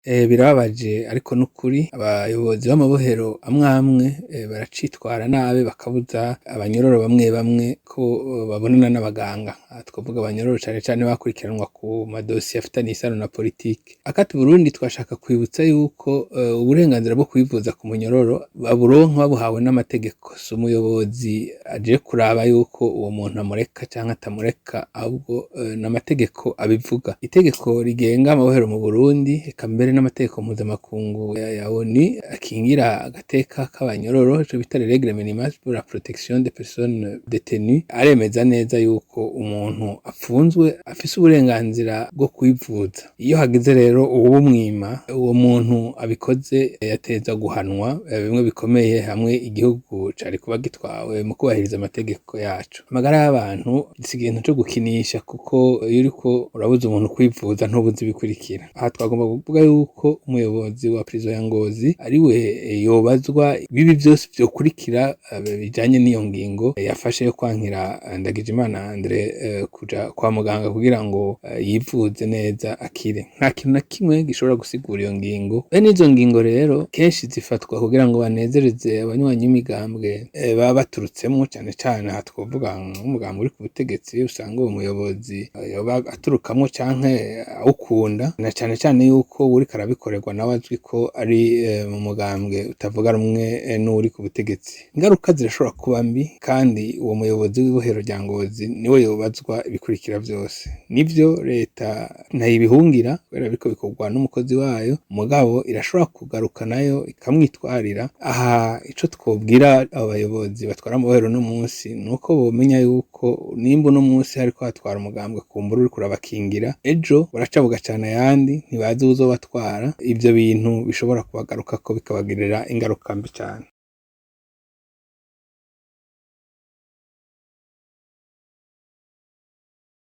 Birababaje ariko nukuri, abayobozi b'amabohero amwe amwe baracitwara nabi, bakabuza abanyororo bamwe bamwe ko babonana n'abaganga. Aha twovuga abanyororo cane cane bakurikiranwa ku madosiye afitaniye isano na politike. Akati Burundi twashaka kwibutsa yuko uburenganzira bwo kwivuza ku munyororo baburonka babuhawe n'amategeko. Si umuyobozi aje kuraba yuko uwo muntu amureka canke atamureka, ahubwo n'amategeko abivuga. Itegeko rigenga amabohero mu Burundi, eka mbere n'amategeko mpuzamakungu ya ONU akingira agateka k'abanyororo, ico bita les règles minimales pour la protection des personnes détenues, aremeza neza yuko umuntu apfunzwe afise uburenganzira bwo kwivuza. Iyo hagize rero uwubumwima, uwo muntu abikoze yateza guhanwa bimwe bikomeye, hamwe igihugu cari kuba gitwawe mu kubahiriza amategeko yaco. Amagara y'abantu si ikintu co gukinisha, kuko iyo uriko urabuza umuntu kwivuza ntubuzi ibikurikira. Aha twagomba kuvuga yuko umuyobozi wa prison ya Ngozi ariwe yobazwa bibi vyose vyokurikira bijanye n'iyo ngingo yafashe yo kwankira Ndagijimana Andre kuja kwa muganga kugira ngo yivuze neza akire. Nta kintu na kimwe gishobora gusigura iyo ngingo. Bene izo ngingo rero kenshi zifatwa kugira ngo banezereze abanywanyi b'imigambwe baba baturutsemwo, cane cane aha twovuga nk'umugambwe uri ku butegetsi, usanga uwo muyobozi yoba aturukamwo canke awukunda, na cane cane yuko uwuriko arabikorerwa nawe azwi ko ari mu mugambwe utavuga rumwe n'uwuri ku butegetsi. Ingaruka zirashobora kuba mbi, kandi uwo muyobozi w'ibohero rya Ngozi niwe yobazwa ibikurikira vyose. Nivyo, leta ntayibihungira kubera biriko bikorwa n'umukozi wayo, mugabo irashobora kugaruka nayo ikamwitwarira. Aha ico twobwira abo bayobozi batwara amabohero uno munsi nuko bomenya yuko nimba uno munsi hariko hatwara umugambwe kumbura uriko urabakingira, ejo buraca bugacana ayandi, ntibazi uwuzobatwara. Ivyo bintu bishobora kubagarukako bikabagirira ingaruka mbi cane.